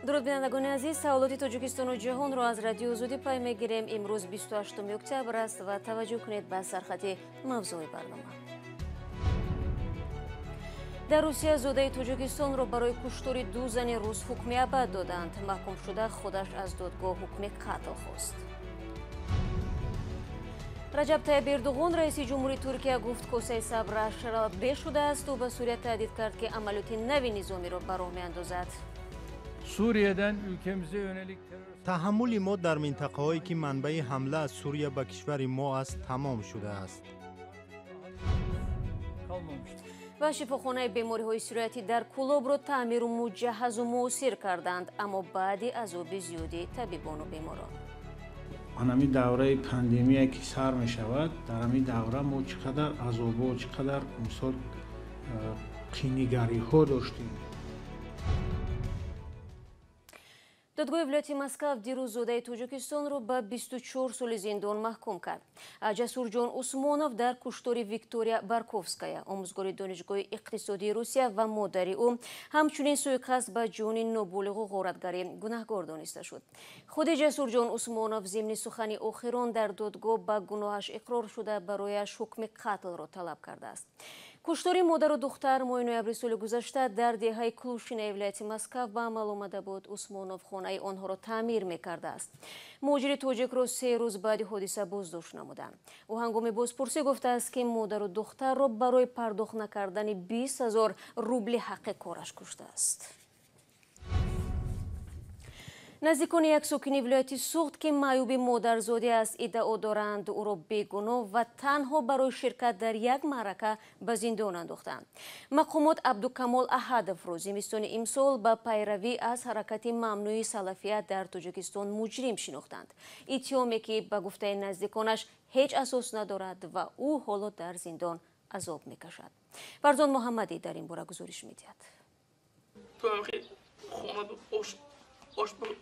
Дуруд бинандагони азиз, саволоти Тоҷикистону ҷаҳонро аз радиои Озодӣ пай мегирем. Имрӯз 28 октябр аст ва таваҷҷӯҳ кунед ба сархати мавзӯи барнома. Дар Русия зодаи Тоҷикистонро барои куштори ду зани рус ҳукми абад доданд. Маҳкумшуда худаш аз додгоҳ ҳукми қатл хост. Раҷаб Тайиб Эрдуғон, раиси ҷумҳури Туркия, гуфт косаи сабраш беш шудааст. Ӯ ба Сурия таҳдид кард, ки амалиёти нави низомиро ба роҳ меандозад. Таҳаммули мо дар минтақаҳое ки манбаи ҳамла аз Сурия ба кишвари мо аст, тамом шудааст. Ва шифохонаи бемориҳои сироятӣ дар Кӯлобро таъмиру муҷаҳҳазу муосир карданд, аммо баъди азоби зиёди табибону беморон. Ҳамин давраи пандемия ки сар мешавад, дар ҳамин давра мо чӣ қадар азобо, чӣ қадар мисол қинигариҳо доштем. Додгоҳи вилояти Москав дирӯз зодаи Тоҷикистонро ба 24 соли зиндон маҳкум кард. Ҷасурҷон Усмонов дар куштори Виктория Барковская, омӯзгори донишгоҳи иқтисодии Русия ва модари ӯ, ҳамчунин суиқасд ба ҷони ноболиғу ғоратгарӣ гунаҳгор дониста шуд. Худи Ҷасурҷон Усмонов зимни сухани охирон дар додгоҳ ба гуноҳаш иқрор шуда, барояш ҳукми қатлро талаб кардааст. Куштори модару духтар моҳи ноябри соли гузашта дар деҳаи Клушинаи вилояти Москав ба амал омада буд. Усмонов хонаи онҳоро таъмир мекардааст. Муҳоҷири тоҷикро 3 рӯз баъди ҳодиса боздошт намуданд. Ӯ ҳангоми бозпурсӣ гуфтааст, ки модару духтарро барои пардохт накардани 20 000 рубли ҳаққи кораш куштааст. Наздикони як сокини вилояти Суғд, ки маъюби модарзодӣ аст, иддао доранд ӯро бегуноҳ ва танҳо барои ширкат дар як маърака ба зиндон андохтанд. Мақомот Абдукамол Аҳадовро зимистони имсол ба пайравӣ аз ҳаракати мамнӯи салафият дар Тоҷикистон муҷрим шинохтанд. Иттиҳоме ки ба гуфтаи наздиконаш ҳеҷ асос надорад ва ӯ ҳоло дар зиндон азоб мекашад. Фарзон Муҳаммадӣ дар ин бора гузориш медиҳад.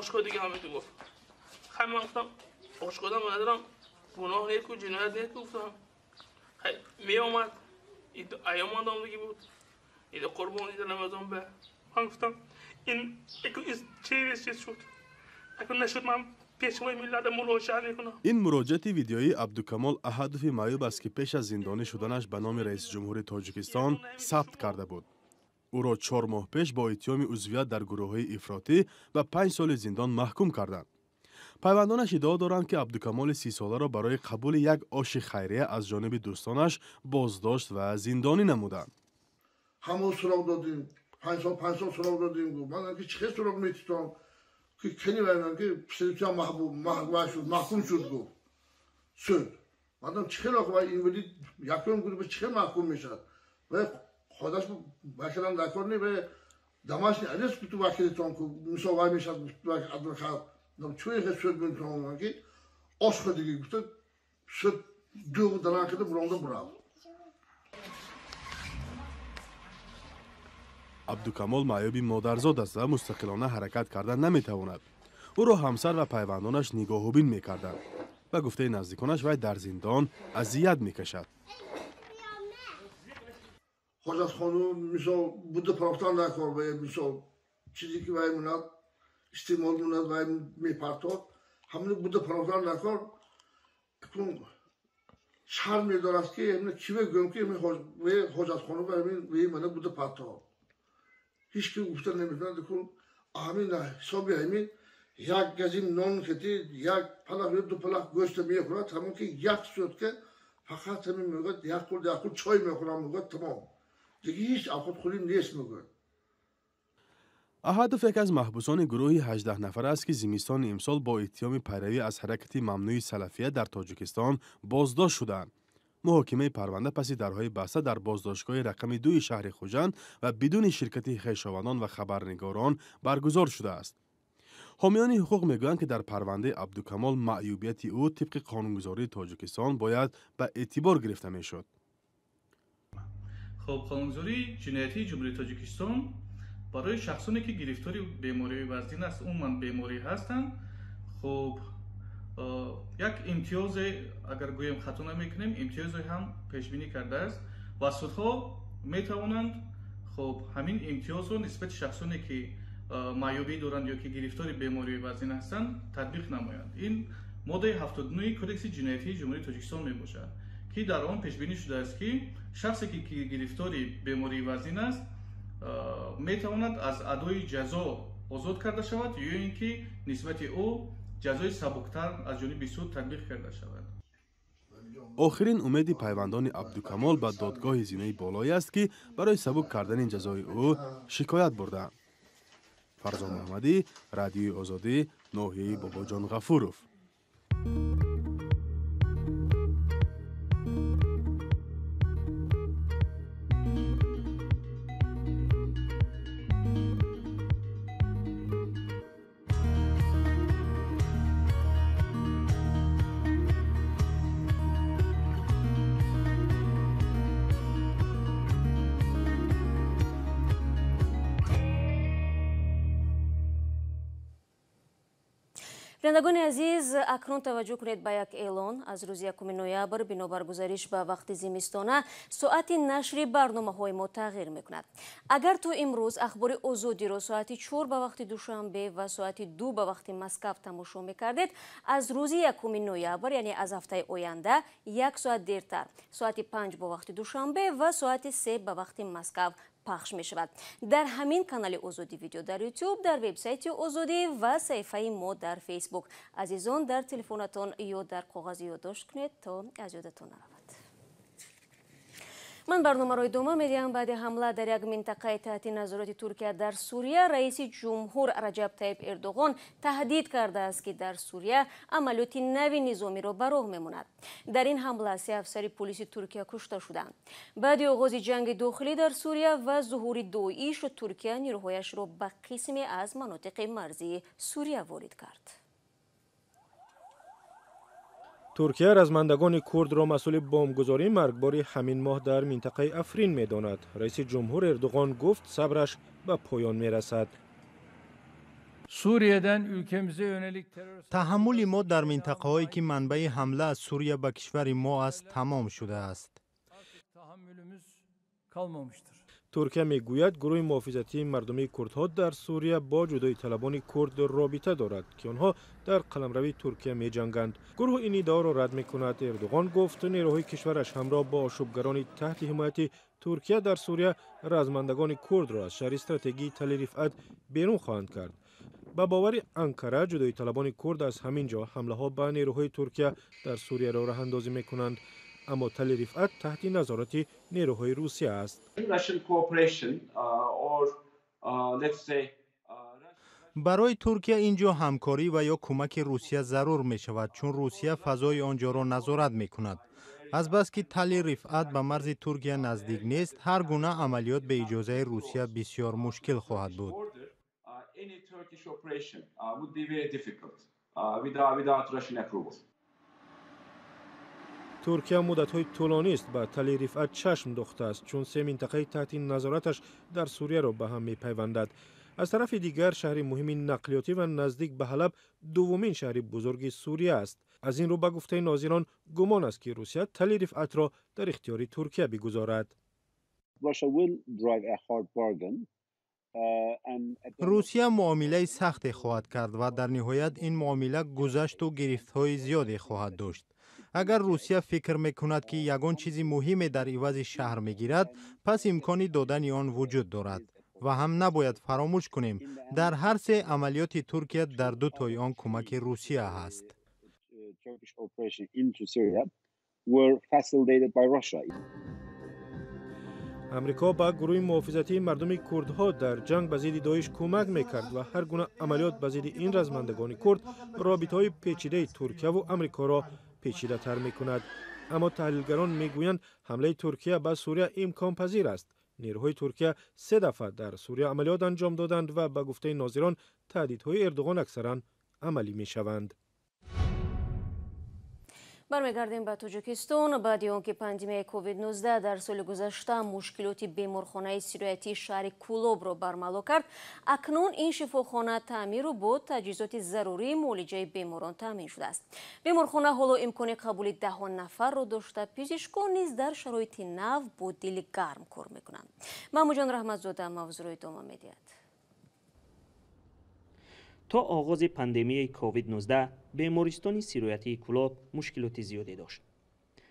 Ошко дига ҳаме ту гуфт. Хай ман гуфтам, ошкода ман надорам, гуноҳ неку, ҷиноят неку гуфтам. Хай меомад, айём омадагӣ буд, ида қурбон, ида рамазон ба. Ман гуфтам, ин чиз чиз шуд. Акун нашуд, ман пешвои миллата муроҷиат мекунам. Ин муроҷиати видеоии Абдукамол Аҳадови маъюб аст, ки пеш аз зиндонӣ шуданаш ба номи раиси ҷумҳури Тоҷикистон сабт карда буд. Ӯро 4 моҳ пеш бо иттиҳоми узвият дар гурӯҳҳои ифротӣ ба 5 соли зиндон маҳкум карданд. Пайвандонаш иддао доранд, ки Абдукамоли 30-соларо барои қабули як оши хайрия аз ҷониби дӯстонаш боздошт ва зиндонӣ намуданд. Ҳамон суроғ додем, 5 сол 5 сол суроғ додем. Ман ки чӣ хел суроғ метитам, ки кени вайнам, ки писарчам маҳкум шуд, гуфт суд. Ман чӣ хел охи вай инвалид якум гурӯҳ чӣ хел маҳкум мешавад? Вай худаш вакилам дар кор не, вай домашний арест гуфту вакилитон ку мисол вай мешавад, гуфту адвокат. Чӯ хел суд метавонам, ки ош хӯрдагӣ гуфту суд дӯғу далан карда буронда бурав. Абдукамол маъюби модарзод аст ва мустақилона ҳаракат карда наметавонад. Ӯро ҳамсар ва пайвандонаш нигоҳубин мекарданд. Ба гуфтаи наздиконаш, вай дар зиндон азият мекашад. Ҳоҷатхону мисол буда партофтан дар кор, вай мисол чизе ки вай монад истеъмол монад, вай мепартод, ҳамин буда партофтан дар кор. Акнун шарм медорад, ки ки мегӯям, ки вай ҳоҷатхону ҳамин вай мана буда партод. Ҳеҷ ки гуфта наметавонад. Акнун ҳамин ҳисоби ҳамин як газин нон хати, як палах ё ду палах гӯшта мехӯрад, ҳамон ки як сутка фақат ҳамин мегӯяд, як қул як қул чой мехӯрам, мегӯяд, тамом. Дига ҳеҷ авқотхӯрӣ нест, мегӯяд. Аҳадов яке аз маҳбусони гурӯҳи 18 нафар аст, ки зимистони имсол бо иттиҳоми пайравӣ аз ҳаракати мамнӯи салафия дар Тоҷикистон боздошт шуданд. Муҳокимаи парванда паси дарҳои баста дар боздоштгоҳи рақами 2 шаҳри Хуҷанд ва бидуни ширкати хешовандон ва хабарнигорон баргузор шудааст. Ҳомиёни ҳуқуқ мегӯянд, ки дар парвандаи Абдукамол маъюбияти ӯ тибқи қонунгузории Тоҷикистон бояд ба эътибор гирифта мешуд. Хоб, қонунгузории ҷиноятии Ҷумҳурии Тоҷикистон барои шахсоне ки гирифтори бемориҳои вазнин аст, умуман беморӣ ҳастанд, хоб як имтиёзе, агар гӯем хато намекунем, имтиёзе ҳам пешбинӣ кардааст ва судҳо метавонанд хоб ҳамин имтиёзро нисбати шахсоне ки маъюбӣ доранд ё ки гирифтори бемории вазнин ҳастанд татбиқ намоянд. Ин моддаи 79 Кодекси ҷиноятии Ҷумҳурии Тоҷикистон мебошад, ки дар он пешбинӣ шудааст, ки шахсе ки гирифтори бемории вазнин аст, метавонад аз адои ҷазо озод карда шавад ё ин ки нисбати ӯ ҷазои сабуктар аз ҷониби суд татбиқ карда шавад. Охирин умеди пайвандони Абдукамол ба додгоҳи зинаи болоӣ аст, ки барои сабук кардани ҷазои ӯ шикоят бурдаанд. Фарзон Муҳаммадӣ, Радиои Озодӣ, ноҳияи Бобоҷон Ғафуров. Бинандагони азиз, акнун таваҷҷӯҳ кунед ба як эълон. Аз рӯзи 1 ноябр бинобар гузариш ба вақти зимистона соати нашри барномаҳои мо тағйир мекунад. Агар то имрӯз Ахбори Озодиро соати 4 ба вақти Душанбе ва соати 2 ба вақти Москав тамошо мекардед, аз рӯзи 1 ноябр, яъне аз ҳафтаи оянда, як соат дертар, соати 5 ба вақти Душанбе ва соати 3 ба вақти Москав пахш мешавад. Дар ҳамин канали Озодӣ видео дар Ютуб, дар вебсайти Озодӣ ва саҳифаи мо дар Фейсбук. Азизон, дар телефонатон ё дар коғази ёддошт кунед, то аз ёдатон наравад. Ман барномаро идома медиҳам. Баъди ҳамла дар як минтақаи таҳти назорати Туркия дар Сурия, раиси ҷумҳур Раҷаб Тайиб Эрдоғон таҳдид кардааст, ки дар Сурия амалиёти нави низомиро ба роҳ мемонад. Дар ин ҳамла 3 афсари полиси Туркия кушта шуданд. Баъди оғози ҷанги дохилӣ дар Сурия ва зуҳури Доиш, Туркия нирӯҳояшро ба қисме аз манотиқи марзии Сурия ворид кард. Туркия размандагони курдро масъули бомбгузории маргбори ҳамин моҳ дар минтақаи Африн медонад. Раиси ҷумҳур Эрдоғон гуфт, сабраш ба поён мерасад. Таҳаммули мо дар минтақаҳое ки манбаи ҳамла аз Сурия ба кишвари мо аст, тамом шудааст. Туркия мегӯяд, гурӯҳи муҳофизатии мардумии курдҳо дар Сурия бо ҷудоиталабони курд робита дорад, ки онҳо дар қаламрави Туркия меҷанганд. Гурӯҳ ин иддаоро рад мекунад. Эрдоғон гуфт, нерӯҳои кишвараш ҳамроҳ бо ошӯбгарони таҳти ҳимояти Туркия дар Сурия размандагони курдро аз шаҳри стратегии Тали Рифъат берун хоҳанд кард. Ба бовари Анкара, ҷудоиталабони курд аз ҳамин ҷо ҳамлаҳо ба нерӯҳои Туркия дар Сурияро роҳандозӣ мекунанд. Аммо Тали Рифъат таҳти назорати нерӯҳои Русия аст. Барои Туркия ин ҷо ҳамкорӣ ва ё кӯмаки Русия зарур мешавад, чун Русия фазои он ҷоро назорат мекунад. Азбаски Тали Рифъат ба марзи Туркия наздик нест, ҳар гуна амалиёт бе иҷозаи Русия бисёр мушкил хоҳад буд. Туркия муддатҳои тӯлонист ба Тали Рифъат чашм духтааст, чун се минтақаи таҳти назораташ дар Сурияро ба ҳам мепайвандад. Аз тарафи дигар, шаҳри муҳими нақлиётӣ ва наздик ба Ҳалаб дуввумин шаҳри бузурги Сурия аст. Аз ин рӯ, ба гуфтаи нозирон, гумон аст, ки Русия Тали Рифъатро дар ихтиёри Туркия бигузорад. Русия муомилаи сахте хоҳад кард ва дар ниҳоят ин муомила гузашту гирифтҳои зиёде хоҳад дошт. Агар Русия фикр мекунад, ки ягон чизи муҳиме дар ивази шаҳр мегирад, пас имкони додани он вуҷуд дорад. Ва ҳам набояд фаромӯш кунем, дар ҳар се амалиёти Туркия дар ду тои он кӯмаки Русия ҳаст. Амрико ба гурӯҳи муҳофизатии мардуми курдҳо дар ҷанг ба зидди Доиш кӯмак мекард ва ҳар гуна амалиёт ба зидди ин размандагони курд робитаҳои печидаи Туркияву Амрикоро печидатар мекунад. Аммо таҳлилгарон мегӯянд, ҳамлаи Туркия ба Сурия имконпазир аст. Нерӯҳои Туркия се дафъа дар Сурия амалиёт анҷом доданд ва ба гуфтаи нозирон, таҳдидҳои Эрдоғон аксаран амалӣ мешаванд. Бармегардем ба Тоҷикистон. Баъди он ки пандемияи COVID-19 дар соли гузашта мушкилоти беморхонаи сироятии шаҳри Кӯлобро бармало кард, акнун ин шифохона таъмиру бо таҷҳизоти зарурии муолиҷаи беморон таъмин шудааст. Беморхона ҳоло имкони қабули даҳон нафарро дошта, пизишкон низ дар шароити нав бо дили гарм кор мекунанд. Маҳмудҷон Раҳматзода мавзӯъро идома медиҳад. То оғози пандемияи COVID-19 бемористони сироятии Кӯлоб мушкилоти зиёде дошт.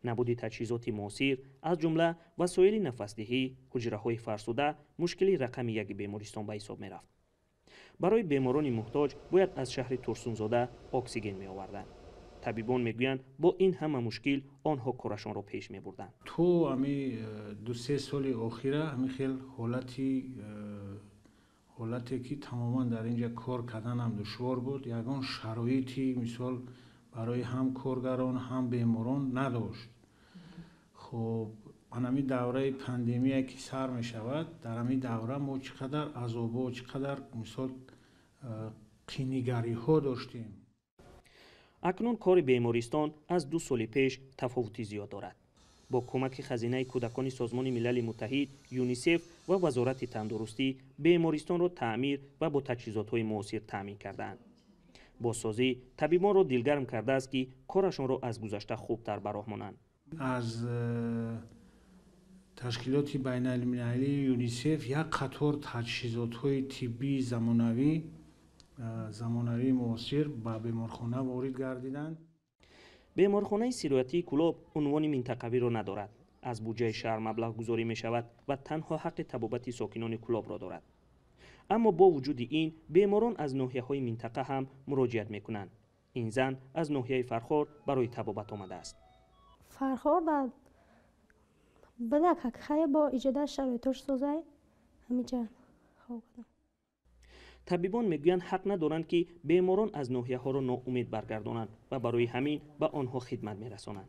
Набуди таҷҳизоти муосир, аз ҷумла васоили нафасдиҳӣ, ҳуҷраҳои фарсуда мушкили рақами яки бемористон ба ҳисоб мерафт. Барои беморони муҳтоҷ бояд аз шаҳри Турсунзода оксиген меоварданд. Табибон мегӯянд, бо ин ҳама мушкил онҳо корашонро пеш мебурданд. То ами 2-3 соли охира ҳами хел ҳолате ки тамоман дар инҷа кор карданам душвор буд, ягон шароити мисол барои ҳам коргарон, ҳам беморон надошт. Хуб, анами давраи пандемия ки сар мешавад, дар ҳамин давра мо чӣ қадар азобо, чӣ қадар мисол қинигариҳо доштем. Акнун кори бемористон аз 2 соли пеш тафовути зиёд дорад. Бо кӯмаки хазинаи кӯдакони Созмони Милали Муттаҳид, ЮНИСЕФ ва Вазорати тандурустӣ бемористонро таъмир ва бо таҷҳизотҳои муосир таъмин кардаанд. Бозсозӣ табибонро дилгарм кардааст, ки корашонро аз гузашта хубтар ба роҳ монанд. Аз ташкилоти байналмилалии ЮНИСЕФ як қатор таҷҳизотҳои тиббии замонавии муосир ба беморхона ворид гардиданд. Беморхонаи сироятии Кӯлоб унвони минтақавиро надорад. Аз буҷаи шаҳр маблағгузорӣ мешавад ва танҳо ҳаққи табобати сокинони Кӯлобро дорад. Аммо бо вуҷуди ин беморон аз ноҳияҳои минтақа ҳам муроҷиат мекунанд. Ин зан аз ноҳияи Фархор барои табобат омадааст. Фархор бада хай бо иҷода шароитош созай ҳамиҷа хоб кардам. Табибон мегӯянд, ҳақ надоранд, ки беморон аз ноҳияҳоро ноумед баргардонанд ва барои ҳамин ба онҳо хидмат мерасонанд.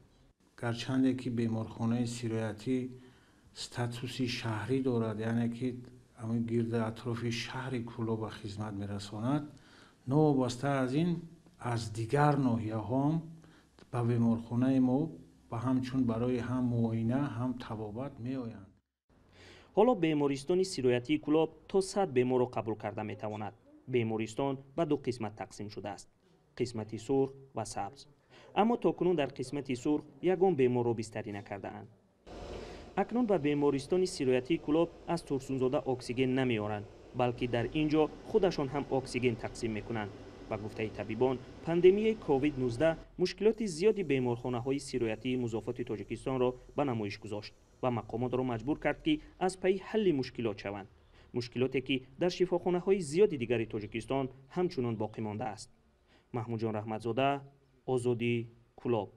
Гарчанде ки беморхонаи сироятӣ статуси шаҳрӣ дорад, яъне ки ҳамин гирди атрофи шаҳри Кӯлоба хизмат мерасонад, новобаста аз ин аз дигар ноҳияҳоам ба беморхонаи мо ба ҳамчун барои ҳам муоина, ҳам табобат меоянд. Ҳоло бемористони сироятии Кӯлоб то 100 беморро қабул карда метавонад. Бемористон ба 2 қисмат тақсим шудааст: қисмати сурх ва сабз. Аммо то кунун дар қисмати сурх ягон беморро бистарӣ накардаанд. Акнун ба бемористони сироятии Кӯлоб аз Турсунзода оксиген намеоранд, балки дар ин ҷо худашон ҳам оксиген тақсим мекунанд. Ба гуфтаи табибон, пандемияи COVID-19 мушкилоти зиёди беморхонаҳои сироятии музофоти Тоҷикистонро ба намоиш гузошт ва мақомотро маҷбур кард, ки аз пайи ҳалли мушкилот шаванд. Мушкилоте ки дар шифохонаҳои зиёди дигари Тоҷикистон ҳамчунон боқӣ мондааст. Маҳмудҷон Раҳматзода, Озодӣ, Кӯлоб.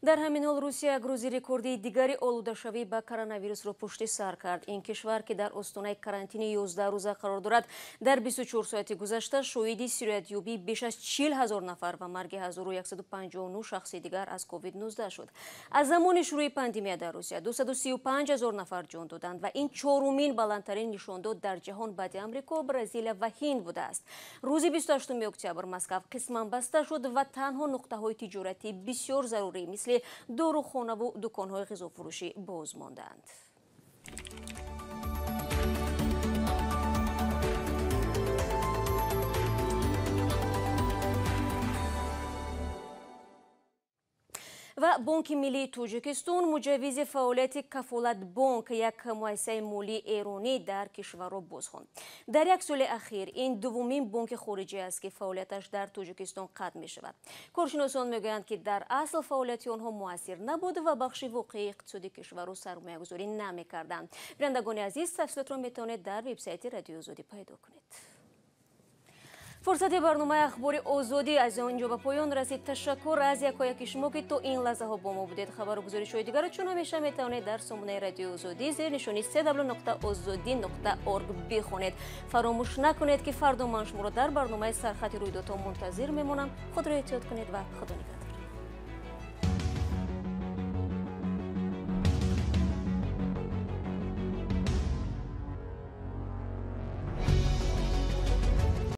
Дар ҳамин ҳол Русия як рӯзи рекордии дигари олудашавӣ ба коронавирусро пушти сар кард. Ин кишвар, ки дар остонаи карантини 11 рӯза қарор дорад, дар 24 соати гузашта шоҳиди сироятёбии беш аз 40 ҳазор нафар ва марги 1159 шахси дигар аз COVID-19 шуд. Аз замони шурӯи пандемия дар Русия 235 ҳазор нафар ҷон доданд ва ин чорумин баландтарин нишондод дар ҷаҳон баъди Амрико, Бразилия ва Ҳинд будааст. Рӯзи 28 октябр Москав қисман баста шуд ва танҳо нуқтаҳои тиҷоратӣ бисёр зарурӣ мисли дорухонаву дуконҳои ғизофурӯшӣ боз монданд. Ва Бонки миллии Тоҷикистон муҷаввизи фаъолияти Кафолатбонк, як муассисаи молии эронӣ дар кишварро бозхонд. Дар як соли ахир ин дуввумин бонки хориҷӣ аст, ки фаъолияташ дар Тоҷикистон қатъ мешавад. Коршиносон мегӯянд, ки дар асл фаъолияти онҳо муассир набуд ва бахши воқеии иқтисоди кишварро сармоягузорӣ намекарданд. Бинандагони азиз, тафсилотро метавонед дар вебсайти Радиои Озодӣ пайдо кунед. Фурсати барномаи Ахбори Озодӣ аз он ҷо ба поён расид. Ташаккур аз якояки шумо, ки то ин лаҳзаҳо бо мо будед. Хабару гузоришҳои дигарро чун ҳамеша метавонед дар сомонаи Радиои Озодӣ зери нишони www.ozodi.org бихонед. Фаромӯш накунед, ки фардо ман шуморо дар барномаи Сархати рӯйдодҳо мунтазир мемонам. Худро эҳтиёт кунед ва Худо нигаҳдор.